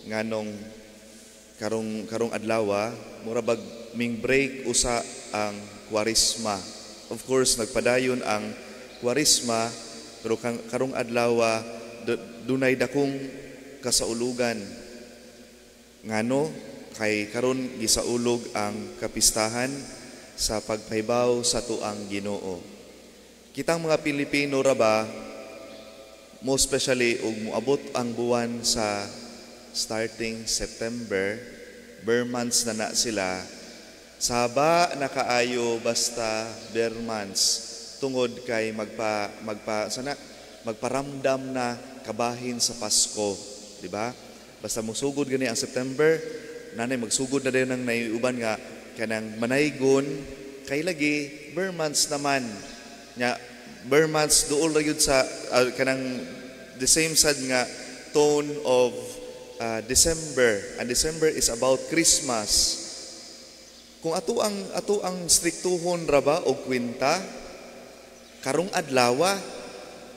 Nganong karong karong adlaw, mura bag ming break usa ang Kwaresma. Of course, nagpadayon ang Kwaresma, pero karong adlaw dunay dakong kasaulugan. Ngano? Kay karon gisaulog ang kapistahan sa pagpahibaw sa tuang Ginoo. Kitang mga Pilipino ra ba, mo especially ug moabot ang buwan sa starting September, ber months na na sila, saba na kaayo basta ber months, tungod kay magpa magpa sana magparamdam na kabahin sa Pasko, di ba? Basta mosugod gani ang September, nanay magsugod na din ang naiuban nga kanang manaygon kay lagi ber months naman. Nya ber months duol ra gyud sa kanang the same sad nga tone of December, and December is about Christmas. Kung ato ang striktuhon ra ba og kwenta, karong adlawa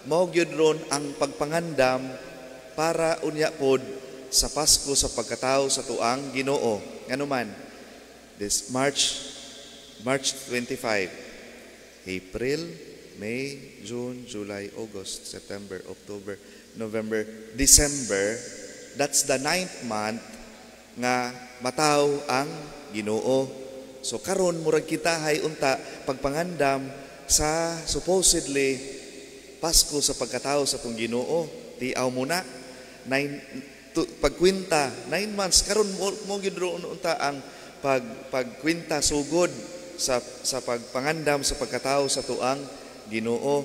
mao gyud ron ang pagpangandam para unya pod sa Pasko sa pagkatao sa tuang Ginoo. Ngano man this March March 25, April, May, June, July, August, September, October, November, December, that's the ninth month nga mataw ang Ginoo. So karon murag kita hay unta pagpangandam sa supposedly Pasko sa pagkatao sa tong Ginoo. Tiaw mo na nine to, pagkwenta 9 months karon mo gyud ron unta ang pagkwenta sugod sa pagpangandam sa pagkatao sa tuang Ginoo.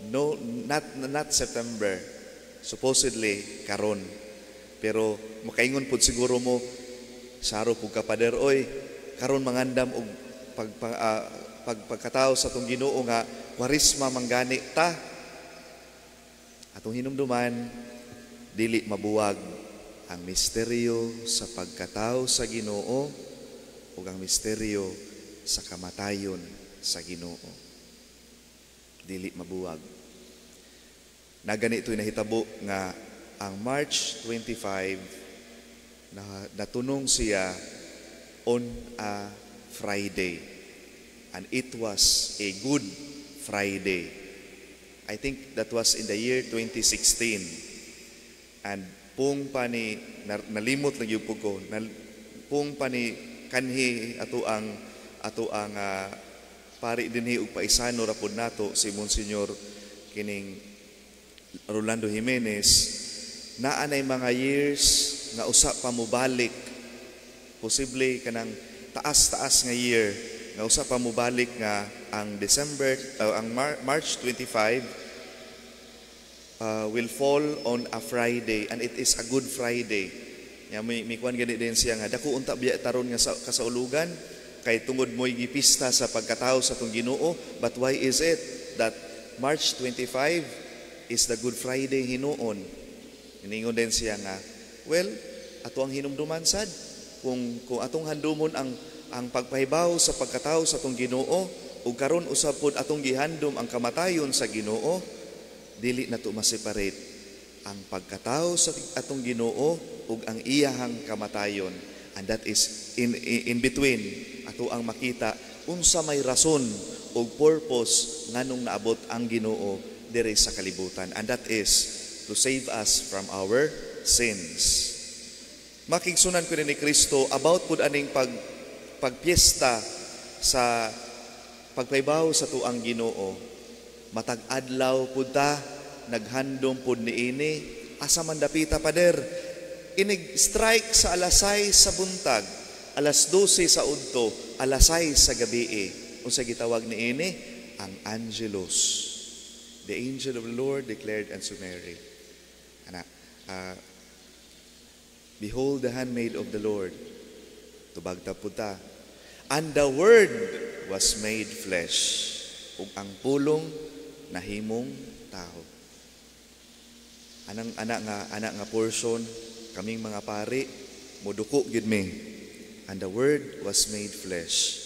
No, not September, supposedly karon. Pero makaingon pud siguro mo, "Saro pud ka, pader, oy, karon mangandam og pagkatao sa atong Ginoo nga Kwaresma manggani ta." Atong hinumduman, dili mabuwag ang misteryo sa pagkatao sa Ginoo ug ang misteryo sa kamatayon sa Ginoo. Dili mabuwag. Naganito'y nahitabo nga ang March 25 na natunong siya on a Friday. And it was a Good Friday. I think that was in the year 2016. And pung pa ni, nalimot lang gyud ko, pung pa ni kanhi ato ang pari dinhi ug paisano ra pod nato si Monsignor kining Rolando Jimenez, naa nay mga years nga usa pa mobalik, posible kanang taas-taas nga year nga usa pa mobalik nga ang December ang March 25 will fall on a Friday, and it is a Good Friday. Ya may kuan gani din siya nga dako unta biya taron nga sa kasaulugan kay tungod mo'y gipista sa pagkatao sa tong Ginoo. But why is it that March 25 is the Good Friday hinuon? Iningon din siya nga, well, ato ang hinumduman sad kung atong handumon ang pagpahibaw sa pagkatao sa atong Ginoo ug karon usab pod atong gihandom ang kamatayon sa Ginoo, dili nato ma-separate ang pagkatao sa atong Ginoo ug ang iyahang kamatayon. And that is in between ato ang makita unsa may rason ug purpose nganong naabot ang Ginoo diri sa kalibutan, and that is to save us from our sins. Makigsunan ko ni Kristo, about pud aning pagpiesta sa pagpaybaw sa tuang Ginoo. Matag adlaw pud ta naghandom pud niini. Asa man dapita, pader? Inig strike sa alas 6 sa buntag, alas 12 sa udto, alas 6 sa gabi. Unsa gitawag niini? Ang Angelus. The angel of the Lord declared unto Mary. Ana, "Behold the handmaid of the Lord." Tubag ta pud ta. And the Word was made flesh. Ug ang pulong nahimong tao. Anang ana nga portion, kaming mga pari moduko gyud mi. And the Word was made flesh.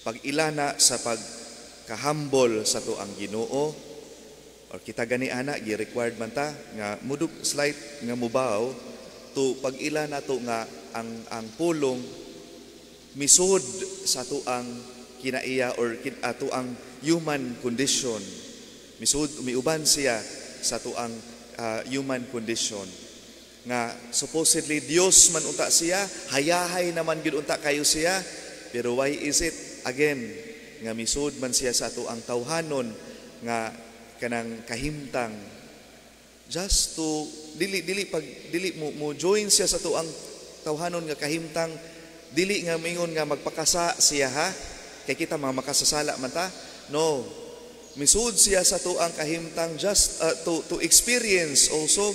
Pag ilana sa pagkahambol sa tuang Ginoo or kita gani ana gi-required man ta nga muduk slight nga mubaw. to pag-ila nato nga ang pulong misud sa atoang kinaiya or atoang human condition. Misud, miuban siya sa atoang human condition nga supposedly Dios man unta siya, hayahay naman gyud unta kayo siya, pero why is it again nga misud man siya sa atoang tawhanon nga kanang kahimtang, just to dili dili pag dili mo mo join siya sa atoang tawhanon nga kahimtang, dili nga mingon nga magpakasa siya ha, kay kita mga makasasala man ta? No, misud siya sa atoang kahimtang just to experience also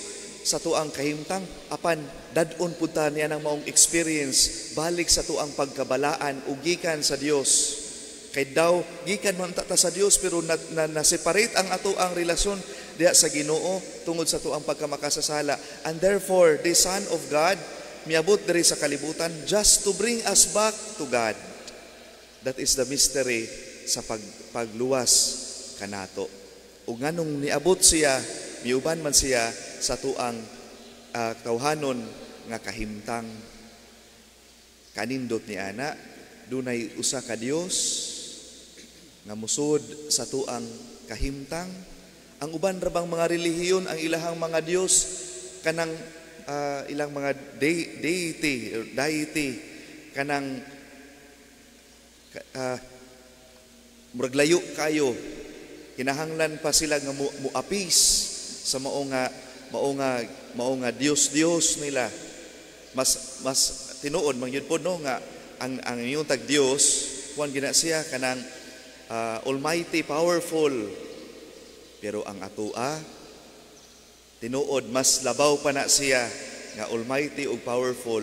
sa atoang kahimtang, apan dad-on pud ta niya ng maong experience balik sa atoang pagkabalaan ug gikan sa Dios, kay daw gikan man ta sa Dios, pero na separate ang atoang relasyon diha sa Ginoo tungod sa atoang pagkamakasasala. And therefore the Son of God miabot diri sa kalibutan just to bring us back to God. That is the mystery sa pagluwas kanato. Ug nganong niabot siya, miuban man siya sa atoang tawhanon nga kahimtang. Kanindot ni ana, dunay usa ka Dios nga musod sa atoang kahimtang. Ang uban ra bang mga relihiyon, ang ilahang mga Dios kanang ilang mga deity or deity kanang murag layo kayo, kinahanglan pa sila nga muapis sa mao nga Dios Dios nila. Mas tinuod man gyud po, no, nga ang inyong tag Dios kuan gina siya kanang almighty, powerful, pero ang atoa tinuod mas labaw pa na siya nga almighty ug powerful,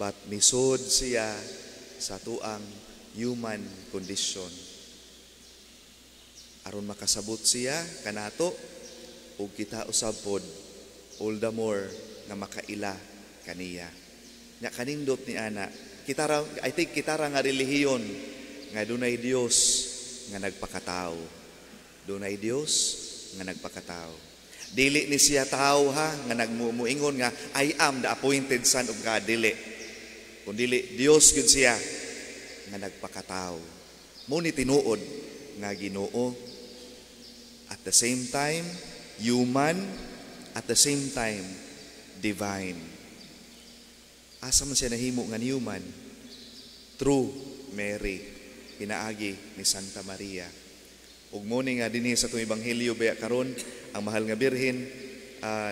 but misud siya sa atoang human condition aron makasabot siya kanato ug kita usab pod all the more nga makaila kaniya. Nya kanindot ni ana, kita ra, I think kita ra nga relihiyon nga dunay Dios nga nagpakatao. Dunay Dios nga nagpakatao. Dili ni siya tao ha nga nagmumuingon nga "I am the appointed Son of God," dili. Kun dili Dios gyud siya nga nagpakatao. Mao ni tinuod nga Ginoo. At the same time human, at the same time divine. Asa man siya nahimo nga human? Through Mary, pinaagi ni Santa Maria. Ug mo ni nga dinhi sa atong ebanghelyo baya karon, ang mahal nga Birhen,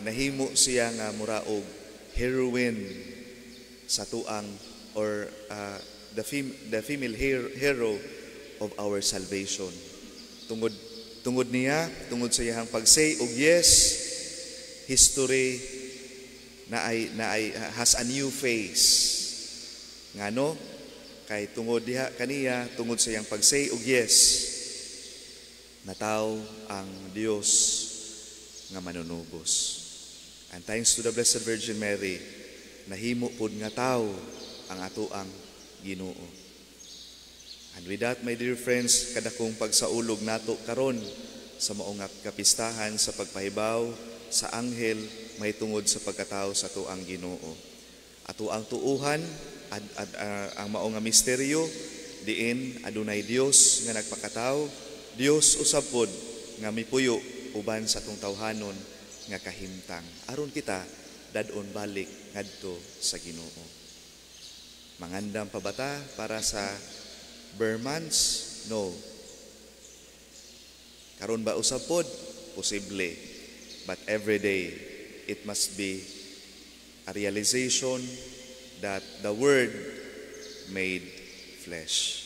nahimo siya nga mura og heroine sa atoang or the female hero of our salvation. Tungod niya, tungod sa iyang pag-say og yes, history na ay has a new face. Ngano? Kay tungod diha kaniya, tungod sa iyang pag-say og yes, nataw ang Dios nga manunubos. And thanks to the Blessed Virgin Mary, nahimo pod nga tao ang atoang Ginoo. And with that, my dear friends, kadakong pagsaulog nato karon sa maong kapistahan sa pagpahibaw sa anghel mahitungod sa pagkatao sa atoang Ginoo. Ato ang tuuhan ad ang mao nga misteryo diin adunay Dios nga nagpakatao, Dios usab pod nga mipuyo uban sa atong tawhanon nga kahimtang aron kita dad-on balik ngadto sa Ginoo. Mangandam pa ba ta para sa ber months? No. Karon ba usab pod? Posible. But every day, it must be a realization that the Word made flesh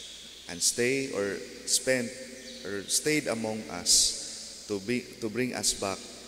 and stay or spent or stayed among us to bring us back.